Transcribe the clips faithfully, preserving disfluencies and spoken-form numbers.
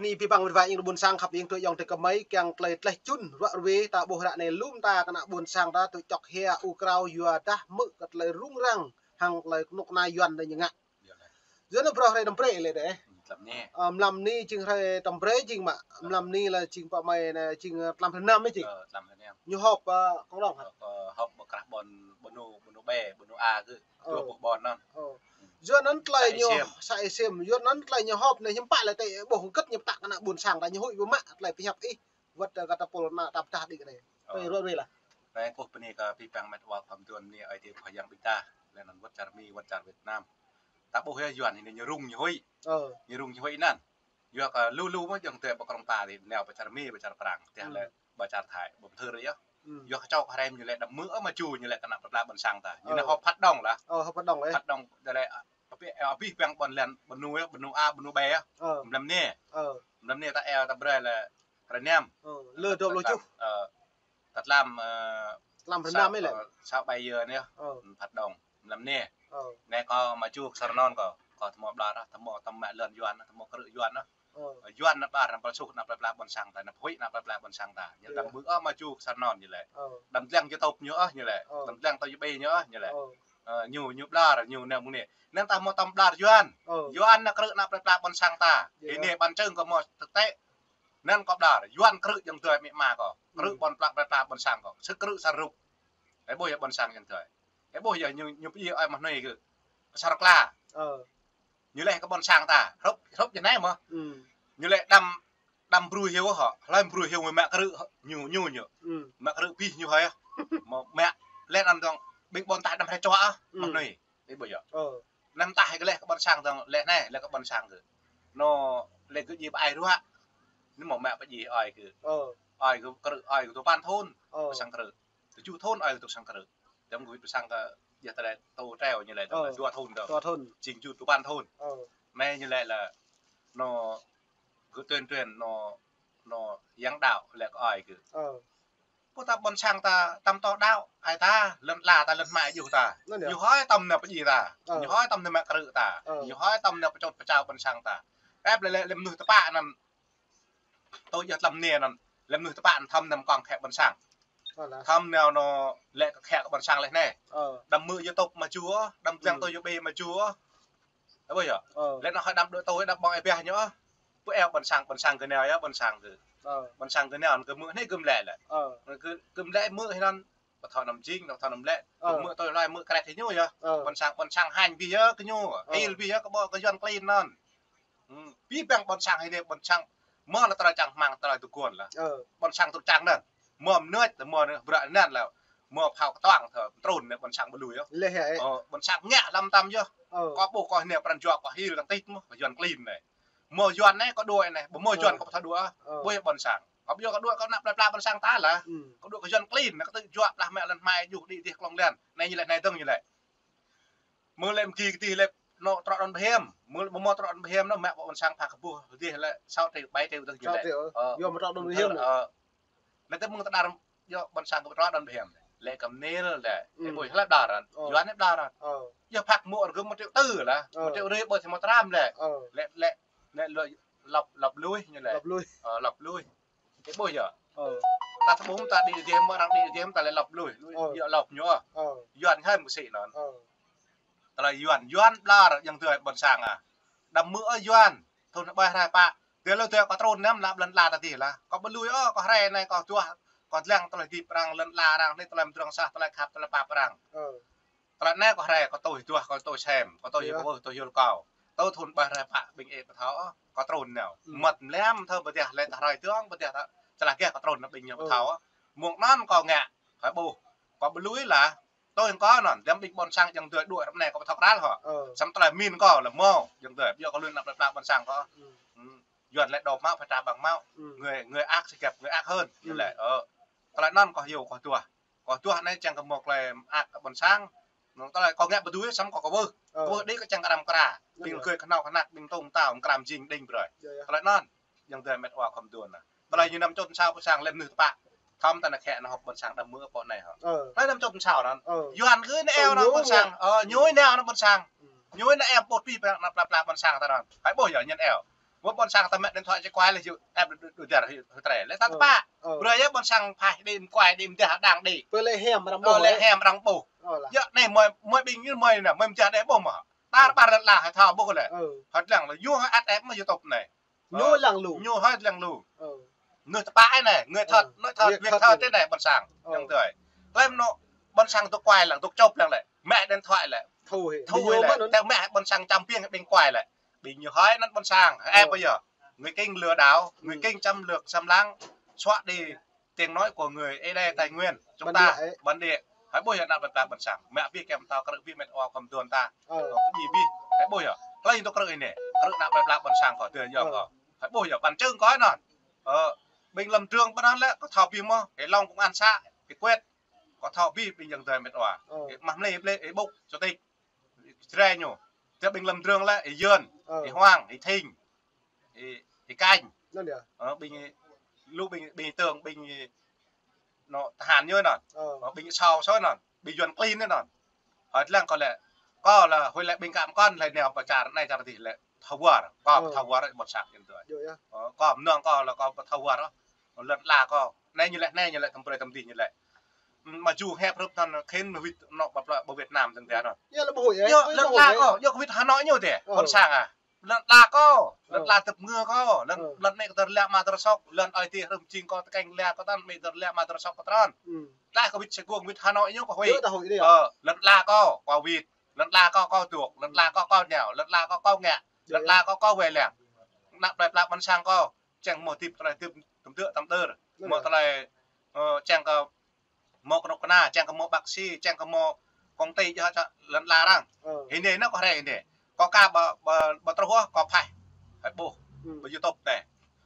Ih pi păng wĭt wa ing ƀôn sang khăp ing tui yŏng tơ kơmơi kiăng tơlơi tlaih čun ruă ruê ta ƀuh ră anai lŏm ta kơ ană ƀôn sang ta tui čŏk hia u krao yua dah mơ̆ kơ tơlơi rŭng răng hăng tơlơi kơnuk kơna Yuan ta ñu ngă. Yua anŭn bruă hrơi tơm brơi lĕ đe. Tlam ni. Ơ, mlam ni jing hrơi tơm brơi jing mă. Ơ. Mlam ni la jing pă mơi na jing, ơ, tlam hrơi năm mơi jing. Ơ, tlam hrơi năm. Ñu họp, ơ, kông rong hă? Ơ, họp ƀơi krah ƀôn, ƀôn nu, ƀôn nu ƀe, ƀôn nu a gơ̆. Ơ. Dua pluh ƀôn anŭn. Ơ. Yua anŭn tơlơi ñu, sa ih sim. Sa ih sim. Yua anŭn tơlơi ñu họp anai hiư̆m pă lĕ tơ ƀuh gĭt ñu pơtă kơ ană ƀôn sang ta ñu huĭ ƀu mă tơlơi pơhiăp ih. Wơ̆t, ơ, kơ ta pôl ană ta pơtă đĭ kơ anai. Ơ. Tui ruă ruê lah. Anai kơkuh bơni kơ pi păng met wa khŏm tuan ni ai tiê pơyang ƀing ta. Lĕ anŭn wơ̆t čar Mi, wơ̆t čar Việt Nam. Ta ƀuh yơh Yuan anai ñu rŭng ñu huĭ. Ơ. Ñu rŭng ñu huĭ anŭn. Yua kơ lu lu mơ̆ jŏng tơ ƀơi krong ta dih, nao ƀơi čar Mi, ƀơi čar Prang, tơdah lĕ ƀơi čar Thái, ƀơi mơthơr yơh. Yua kơ čô kơ hrăm ñu lĕ đăm mơ̆ ơ mă ču ñu lĕ kơ ană plơi pla ƀôn sang ta. Ñu nao họp phat đŏng lah. Ơ, họp phat đŏng lĕ. Phat đŏng, tơdah lĕ, ơ, abih, abih bang ƀôn lan, ƀôn nu yơh, ƀôn nu a, ƀôn nu ƀe yơh. Ơ. Mlam ni. Ơ. Mlam ni ta eo ta brơi lĕ hrơi năm. Ơ, lơ dua pluh tơjuh. Ơ. Tơlam, ơ, tơlam hrơi năm mơi lĕ. Ơ, sa ƀai yơ anai. Ơ. Phat đŏng. Mlam ni. Ơ. Anai kâo mă ču kơ sa rơnŭn kâo. Kâo tơmâo ƀlŏr, tơmâo tơm mă lŏn Yuan, tơmâo krư̆ Yuan. Ơ. Yuan ană ƀlŏr, ană pơlsuh, ană plơi pla ƀôn sang ta, ană pơhuĭ, ană plơi pla ƀôn sang ta. Ñu đăm mơ̆ ơ mă ču kơ sa rơnŭn ñu lĕ. Ơ. Đăm dlăng YouTube ñu ơ ñu lĕ. Ơ. Đăm dlăng tơ YouTube ñu ơ ñu lĕ. Ơ. Ơ, ñu, ñu ƀlŏr, ñu anai mơ̆ng anai. Anŭn ta mâo tơm ƀlŏr Yuan. Ơ. Yuan ană krư̆ ană plơi pla ƀôn sang ta. Yơh. Anai ƀan čơ̆ng kâo mâo tơtĕ. Anŭn kâo ƀlŏr, Yuan krư̆ jŏng tui mĭ ma kâo. Krư̆ ƀôn pla, plơi pla ƀôn sang kâo. Sĭt krư̆ sa rup. Ih ƀuh yơh ƀôn sang jŏng tui. Ih ƀuh yơh ñu, ñu pơyơr ơi mah nui kơ. Kơ sa rơkla. Ơ. Ñu lĕ kơ ƀôn sang ta. Hrup, hrup jơnai mơ̆. Ñu lĕ đăm, đăm brui hiu hŏ. Hlơi brui hiu mă krư̆ hŏ. Ñu, ñu, ñu. Mă krư̆ pih ñu hơi. Mă, mă lĕ anŭn dong ƀing ƀôn ta đăm hrĕ čuă ơ. Mah nui. Ih ƀuh yơh. Ơ. Anăm tah ih kơ lĕ kơ ƀôn sang dong, lĕ anai, lĕ kơ ƀôn sang kơ. Anŭn, lĕ kơ djai ƀai ruă. Anŭn mơ̆ mă pơdjai ơi kơ. Ơ. Ơi kơ krư̆, ơi kơ tơpăn thŭn. Ơ. Pơsang krư̆. Tơjuh thŭn ơi kơ tơsang krư̆. Tơm kơ pơsang kơ, yơh tơlơi tô treo ñu lĕ, tơm dua thŭn dong. Dua thŭn. Jing tơjuh tơpăn thŭn. Ơ. Anai ñu lĕ lĕ, anŭn, gơ̆ tuyên truyền, anŭn, anŭn, yang đao, lĕ kơ ơi kơ. Ơ. Pô ta ƀôn sang ta, tơm tŏ đao, ai ta, lŏn ala ta, lŏn hmai juh ta. Anŭn yơh. Ñu hơi tơm nao pơdjai ta. Ơ. Ñu hơi tơm nao mă krư̆ ta. Ơ. Ñu hơi tơm nao pơčŏt pơčao ƀôn sang ta. Ĕp lĕ, lĕ, lĕ mơnuih tơpă anŭn. Tui yơh tlam ni anŭn. Lĕ mơnuih tơpă anŭn tơm nao kông khĕ ƀôn sang. Ơ lah. Tơm nao anŭn lĕ kơ khĕ kơ ƀôn sang lĕ anai. Ơ. Đăm mơ̆ YouTube mă ču, đăm dlăng tơ YouTube mă ču. Ih ƀuh yơh. Ơ. Lĕ anŭn hơi đăm đuaĭ tui, đăm ƀơ̆ng ih ƀiă ñu. Pơ eo ƀôn sang, ƀôn sang kơ nao yơh, ƀôn sang kơ. Ơ. Ƀôn sang kơ nao, kơ mơ̆ anai gơ̆m lĕ lĕ. Ơ. Kơ, gơ̆m lĕ mơ̆ hĭ anŭn. Pơthâo anăm jing, pơthâo anăm lĕ. Ơ. Kơ mơ̆ tui hlơi mơ̆ krĕt hĭ ñu yơh. Ơ. Ƀôn sang, ƀôn sang hanh ƀiă yơh kơ ñu. Ơ. Hil ƀiă yơh kơ ƀô̆ kơ Yuan klin anŭn. Pi păng ƀôn sang hĭ anai ƀôn sang. Mơ̆ lĕ tơlơi čang hmang tơlơi tơguan lah. Ơ. Ƀôn sang tŭ čang anŭn. Mơ̆ mơnuih, mơ̆ anai bruă anŭn lah. Mơ̆ phao kơtuang thơ, trŭn anai ƀôn sang ƀu lui yơh. Lĕ hă, ơ. Ơ, ƀôn sang ngă lăm tăm yơh. Ơ. Kơ ƀuh kơ anai pran jua kơ hil kơ tih mơ̆, kơ Yuan klin anai. Mơ̆ Yuan anai kơ đuaĭ anai, ƀu mơ̆ Yuan kơ pơthâo đuaĭ. Ơ. Ƀuh yơh ƀôn sang. Kơ ƀuh kơ đuaĭ kơ ană plơi pla ƀôn sang ta lah. Kơ đuaĭ kơ Yuan klin anai, kơ tơjuă plah mă lŏn hmai juh đĭ dih klŏng lan. Anai ñu lĕ, anai dơ̆ng ñu lĕ. Mơ̆ lĕ mơgi kơ dih lĕ anŭn trŏ đon bơhem. Mơ̆, mơ̆ trŏ đon bơhem anŭn mă ƀôn sang phak kơ ƀuh dih lĕ sa triệu, ƀai triệu dơ̆ng ñu lĕ. Sa triệu. Ơ. Yua mơ̆ trŏ đon bơhem. Ơ. Anai tơ mơ̆ng tơdar yơh ƀôn sang kơ trŏ đon bơhem. Lĕ kơ mơnil lĕ. Ơ. Ih ƀuh hlơi ƀlŏr anŭn. Ơ. Yuan anai ƀlŏr anŭn. Ơ. Yơh phak mơ̆ rơgơ̆m một triệu tư lah. Ơ. Một triệu rưỡi ƀơi thim mơ̆ tram lĕ. Ơ. Lĕ, lĕ, lĕ lŏp, lŏp lui ñu lĕ. Lŏp lui. Ơ, lŏp lui. Ih ƀuh yơh. Ơ. Ta tơƀuh ta đĭ dih mơ̆ arăng đĭ dih ta lĕ lŏp lui. Lui. Ơ. Yơh lŏp ñu. Ơ. Yuan hơi mơ̆ sĭ anŭn. Ơ. Tơlơi Yuan, Yuan ƀlŏr jŏng tui ƀôn sang ah. Đăm mơ̆ ơ Yuan. Thŭn ƀai hrơi pă. Tơl lu tui kơ trŭn anăm lăp lŏn ala ta dih lah. Kơ ƀu lui ơ, kơ hrơi anai kơ duah, kơ dlăng tơlơi dĭp arăng, lŏn ala arăng, anai tơlơi mơdrŏng sah, tơlơi khăp, tơlơi pap arăng. Ơ. Tơlơi anai kơ hrơi kơ tui duah, kơ tui sem, kơ tui yơh, kơ tui yul kâo. Tui thŭn ƀai hrơi pă ƀing ih pơthâo, kơ trŭn nao. Mơ̆t mlam thơ pơdah lĕ tơ hrơi dơ̆ng, pơdah tơ čơlah gah kơ trŭn nao ƀing ñu pơthâo. Mơ̆ng anŭn kơ ngă, kơ ƀuh, kơ ƀu lui lah. Tui kơ anŭn, dăm ƀing ƀôn sang jŏng tui đuaĭ ră anai kơ pơthâo kral hŏ. Ơ. Săm tơlơi min kơ lĕ mơ̆, jŏng tui, ƀiă kơ lui ană plơi pla ƀôn sang kơ. Yuan lĕ đơ̆p mă, pơtra ƀăng mă. Người, người ác sẽ gặp người ác hơn. Ñu lĕ, ơ. Tơlơi anŭn kơ hyu, kơ duah. Kơ duah anai čang kơ mơ̆ tơlơi mơak kơ ƀôn sang. Anŭn tơlơi kơ ngă ƀu dưi săm kơ kơ wơh. Kơ wơh đĭ kơ čang kơ răm kra. Ƀing gơ̆ kơnâo kơnăk, ƀing tông tao, kram jing đing brơi. Tơlơi anŭn, jŏng tơlơi met wa khŏm tuan anŭn. Tơlơi ñu năm čŭn sa ƀôn sang lĕ mơnuih tơpă. Thăm ta nao khĕ nao họp ƀôn sang đăm mơ̆ pô anai hŏ. Tơlơi năm čŭn sa anŭn. Yuan gơ̆ nao eo nao ƀôn sang. Ơ, ñu nao nao ƀôn sang. Ñu nao eo pô pi păng nao plơi pla ƀôn sang ta anŭn. Ih ƀuh yơh ñu nao eo. Wơ̆t ƀôn sang ta mă điện thoại či kuai lĕ yua ĕp đu-, đu-, đuaĭ dar hyu-, hyu trei. Lĕ ta tơpă. Ơ. Brơi yơh ƀôn sang phaih đĭ, kuai đĭ, mơdah đang đĭ. Pơ lĕ hiam arăng ƀuh, ơ, lĕ hiam arăng ƀuh. Ơ, lah. Yua anai mơi, mơi ƀing ñu mơi anai, mơi mơdah đĭ ƀuh mơ̆. Tar ƀar lĕ lah, hơi thâo ƀuh lĕ. Ơ. Hơi lăng lĕ, yua hơi ăt ĕp mơ̆ YouTube anai. Ñu lăng lu. Ñu hơi lăng lu. Ơ. Người tơpă anai, người thật, ơ, nói thật, việc thật, việc thật thế này ƀôn sang. Ơ. Yang tơi. Klem nô, ƀôn sang tŭk kuai lăng, tŭk čŏp lăng lĕ. Mă điện thoại lĕ. Thu hĭ. Thu hĭ lĕ. Tơl mă ƀôn sang čăm piêng ƀing kuai lĕ. Ƀing ñu hơi anŭn ƀôn sang, ĕp ƀu yơh. Người Kinh lừa đảo, người Kinh xâm lược, xâm lăng, xóa đi tiếng nói của người Ê Đê Tây Nguyên. Chúng ta, bản địa. Hơi ƀuh yơh ană plơi pla ƀôn sang. Mă abih kem tao krư̆ abih met wa khŏm duôn ta. Ơ. Kơ pơdjai abih. Hơi ƀuh yơh. Klei tŭk krư̆ anai. Krư̆ ană plơi pla ƀôn sang kơ tơl yơh kơ. Hơi ƀuh yơh, ƀan čưng kơ anŭn. Ơ, ƀing lăm drơng ƀan anŭn lĕ, kơ thâo abih mơ̆. Ê Long công an xã, ê Quét. Kơ thâo abih ƀing yang tơi met wa. Ơ. Ê mah mlei, ê ƀuh, chủ tịch. Jrai ñu. Tơl ƀing lăm drơng lĕ, ê Yơn, ơ, ê Hoàng, ê Thinh, ê, ê Kanh. Anŭn yơh. Ơ, ƀing, lu ƀing, ƀing tơng, ƀing, nô, tơhan ñu anŭn. Ơ. Ơ, ƀing sâu sâu anŭn. Ƀing Yuan klin anŭn. Hơi lăng kơ lĕ. Kơ lĕ, hơi lĕ ƀing kăm kŏn lĕ nao pơ čar anai čar adih lĕ. Thâo wơr. Kơ ƀu thâo wơr ƀôn sang yang tơi. Yơh, yơh. Ơ, kơ mơnơ̆ng kơ lĕ kơ ƀu thâo wơr. Lŏn la kơ. Anai ñu lĕ, anai ñu lĕ, tơm brơi tơm dih ñu lĕ. Mă ju hep rup tăn khen mơ wĭt nô ƀă plă ƀă Việt Nam dơ̆ng tơnăn. Yơh, lĕ ƀu hŭi, ơ, yơh, lŏn la kơ, yơh kơ wĭt Hà Nội ñu tơl. Ơ. Ƀôn sang ah. Lŏn la kơ, lŏn la tơp ngơ kơ, lŏn, lŏn mĕ kơ tơr lĕ mă tơr sŏk, lŏn ơi tih rơm jing kơ tơkeng lĕ kơ tăn mĕ tơr lĕ mă tơr sŏk kơ tran. Lĕ kơ wĭt sĕ guông wĭt Hà Nội ñu kơ hŭi. Yơh, ta hŭi đih. Ơ, lŏn la kơ, kơ wĭt. Lŏn la kơ, kơ dŏ, lŏn la kơ, kơ nao, lŏn la kơ, kơ ngă, lŏn la kơ, kơ wai lăng. Ană plơi pla ƀôn sang kơ, čang mơ̆ tip tơlơi tip tơm tơ̆ tơm đơr. Mơ̆ tơlơi, ơ, čang kơ mơ̆ kơnuk kơna, čang kơ mơ̆ bác sĩ, čang kơ mơ̆ công ty yơh čă lŏn la arăng. Ơ. Hơnai nô kơ hrơi hơnai. Kơ ka ƀă, ƀă, ƀă truh ôh, kơ phaih. Hơi ƀuh. Ƀă YouTube tơi.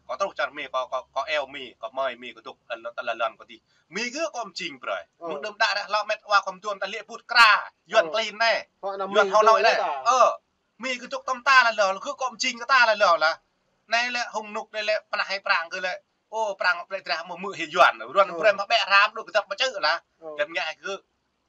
Kơ truh čar Mi, kơ, kơ, kơ eo Mi, kơ mơi Mi, kơ dŏ, lŏn, lŏn, lŏn kơ dih. Mi kơ kơ mơjing brơi. Ơ. Mơ̆ng đưm đă ră hlâo met wa khŏm duôn ta lĕ put kra. Yuan klin anai. Yuan Hà Nội anai. Ơ. Mi kơ dŏ tơm ta lĕ lŏ, kơ kơ mơjing kơ ta lĕ lŏ lah. Anai lĕ hŭng nuk anai lĕ pơnah hĭ prăng kơ lĕ. Ơ, prăng plei drah mơ̆ mơ̆ hĭ Yuan. Yuan brơi mă ƀĕ hrăm đôč kơdŏp mă čư̆ lah. Kơ ngă kơ.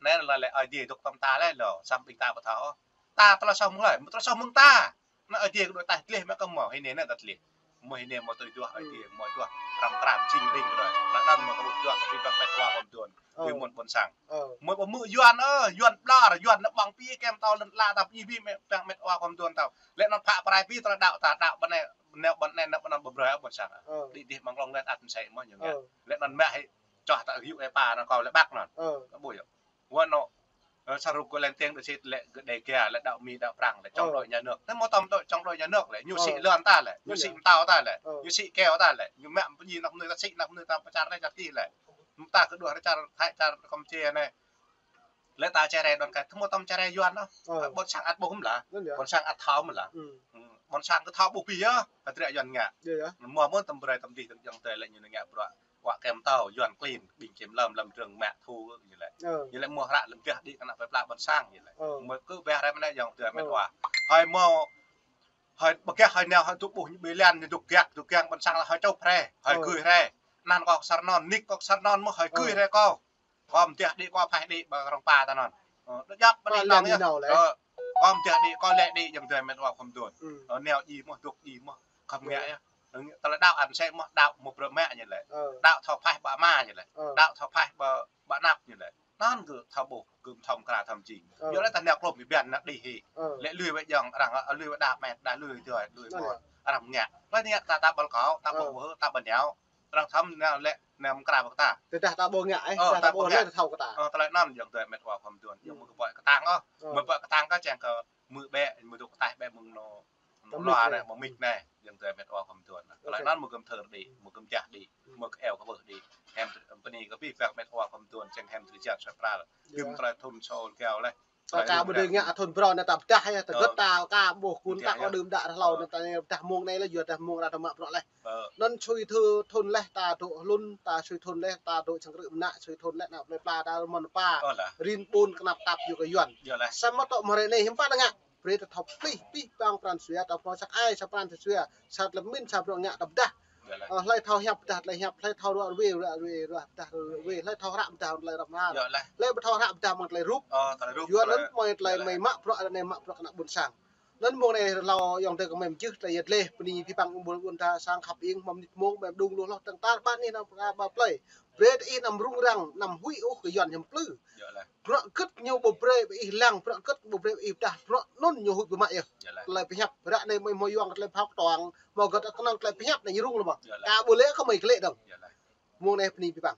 Anai lĕ lĕ Ơi Adai dŏ tơm ta lĕ lŏ, samơ̆ ƀing ta ƀu thâo. Ta tơlơi soh mơ̆ng lơi, mơ̆ tơlơi soh mơ̆ng ta. Ană Ơi Adai kơ đuaĭ taih gleh mă kơ mơ̆, hơnai anai ta gleh. Mơ̆ hơnai mơ̆ tui duah Ơi Adai, mơ̆ duah răm kram jing ring kơ đuaĭ. Lă anŭn mơ̆ kơ duah kơ ƀing met wa khŏm duôn. Ơ. Ƀing mơ̆n ƀôn sang. Ơ. Mơ̆ ƀu mơ̆ Yuan, ơ, Yuan ƀlŏr, Yuan nao ƀơ̆ng pi kem tao lŏn la ta pơdjai abih met, ƀing met wa khŏm duôn tao. Lĕ anŭn phă prai pi tơlơi đaŏ ta, đaŏ ƀơ anai, nao ƀơ anai, nao ƀơ anŭn ƀu brơi ƀôn sang. Ơ. Đĭ đih mơ̆ng lŏng lĕ ăt mơsĕ mơ̆ ñu ngă. Ơ. Lĕ anŭn mă hĭ čoh ta hyu ê pa anŭn kơ lĕ ƀăk anŭn. Ơ. Kơ ƀuh yơh. Wơ̆t nô, ơ, sa ruk kơ lên tiếng được sĭt lĕ gơ̆ Đêga lĕ đaŏ Mi đaŏ Prăng lĕ chống đối nhà nước. Thế mơ̆ tơm tơ̆ chống đối nhà nước lĕ, ñu sĭ lŏn ta lĕ, ñu sĭ mơtao ta lĕ, ñu sĭ keo ta lĕ, ñu mă pơdjai anăp mơnuih ta sĭ anăp mơnuih ta pơ čar anai čar adih lĕ. Mơ̆ ta kơ đuaĭ ră čar Thái čar Campuchia anai. Lĕ ta čơrai đon kai, tơmơ̆ tơm čơrai Yuan nô. Ƀôn sang ăt ƀuh mơ̆ lah. Ƀôn sang ăt thâo mơ̆ lah. Ƀôn sang kơ thâo ƀuh abih yơh, hơdră Yuan ngă. Mơ̆ mơ̆n tơm brơi tơm dih tơm jơ̆ng tơi lĕ ñu ngă bruă. Wă kem tao, Yuan klin, ƀing kem lăm, lăm drơng mă thu ñu lĕ. Ơ. Ñu lĕ mơ̆ hră lăm gah đĭ kơ ană plơi pla ƀôn sang ñu lĕ. Ơ. Mơ̆ kơ ƀĕ hrơi mơ̆ anai yơh tơl met wa. Hơi mơ̆, hơi ƀơgah hơi nao hơi tŭ ƀuh ñu ƀơi lan ñu dŏ gak, dŏ gak ƀôn sang lĕ hơi čŏp hrơi, hơi gưi hrơi. Anăn kơ kơsar anŭn, nik kơ kơsar anŭn mơ̆ hơi gưi hrơi kơ. Kơ mơdah đĭ kơ phaih đĭ ƀơi rŏng pa ta anŭn. Ơ, đơ djŏp ƀơi anai nao lĕ. Ơ, kơ mơdah đĭ kơ lĕ đĭ jơ̆ng tơi met wa khŏm duôn. Ơ, nao djai mơ̆, dŏ djai mơ̆. Khŏm ngă yơh. Tơlơi đaŏ ăn sĕ mơ̆ đaŏ mơ̆ brơi mă ñu lĕ. Đaŏ thâo phaih ƀă ama ñu lĕ. Đaŏ thâo phaih ƀă, ƀă anăp ñu lĕ. Anŭn kơ thâo ƀuh, kơ thâo mơkra thâo mơjing. Yua lĕ ta nao klôm ƀiă anăp đih hĭ. Lĕ lui wai jơ̆ng arăng, lui wai đah met, đah lui tơdơi, lui mơ̆. Arăng ngă. Lĕ ngă ta, ta ƀal kâo, ta ƀal wơ̆, ta ƀal nao. Arăng thâo nao lĕ, nao mơkra ƀă kơ ta. Tơdah ta ƀu ngă, ơ, ta ƀu ngă. Tơlơi anŭn jơ̆ng tơi met wa khŏm duôn. Yua mơ̆ kơ ƀơi kơtang ôh. Mơ̆ ƀơi kơtang kơ čang kơ mơ̆ ƀĕ, mơ̆ dŏ kơ taih ƀĕ mơ̆ng nô. Mơ̆ lua anai, mơ̆ mik anai, jơ̆ng tơi met wa khŏm duôn. Tơlơi anŭn mơ̆ kơ mơthơr đĭ, mơ̆ kơ mơdah đĭ, mơ̆ kơ eo kơ wơ̆ đĭ. Hem pơni kơ abih bang met wa khŏm duôn, čang hem tơlơi jăt soi pral. Kơ tơlơi thun sô keo lĕ. Ta ka ƀu đei ngă thun brơi anai ta pơdah yơh, ta gơ̆t ta ka ƀuh kun ta kơ đưm đă hlâo anai ta pơdah mơ̆ng anai lĕ, yua dah mơ̆ng arăng ta mă bruă lĕ. Anŭn sui thun lĕ ta dŏ hlŭn, ta sui thun lĕ ta dŏ čang krư̆ mơnă, sui thun lĕ ană plơi pla ta mơ̆n pa. Rin ƀun kơnăp tap yua kơ Yuan. Samơ̆ tŏ mơ̆ hrơi anai hiư̆m pă ta ngă. Brơi ta thâo plih, pih pang pran jua, ta pơmơ̆ săk ai sa pran jua, sa tơlơi pơmĭn, sa bruă ngă ta pơdah. Ơ, hlơi thâo hiăp pơdah, hlơi hiăp, hlơi thâo ruă ruai, ruă ruai, ruă pơdah, ruă ruai, hlơi thâo hră pơdah, hlơi hră mơhal. Hlơi ƀu thâo hră pơdah mơ̆ng tơlơi rup. Ơ, tơlơi rup, yua anŭn mơ̆ tơlơi mơi mă bruă, anai mă bruă kơ ană ƀôn sang. Anŭn mông anai hlâo ayŏng adơi kơ mơi mơjưh tơlơi yet leh, bơni pơpăng ƀuôn ƀuôn ta sang khăp ing, mơ̆ng mơnit mông, mơi mơđung lu hloh tơ̆ng tar ƀan ih anăm pơkra ba plơi. Brơi tơ ih anăm rŭng răng, anăm huĭ ôh kơ Yuan hiam plư. Bruă gĭt ñu ƀu brơi ƀing ih lăng, bruă gĭt ƀu brơi ƀing ih pơdah, bruă anŭn ñu huĭ biă mă yơh. Tơlơi pơhiăp, ră anai mơi hmâo yua tơlơi phao kơtuang, hmâo gơ̆t kơnơ̆ng tơlơi pơhiăp anai ñu rŭng lơ̆m. Ka ƀu lĕ kơ mơi kơ lĕ dơ̆ng. Mông anai bơni pơpăng.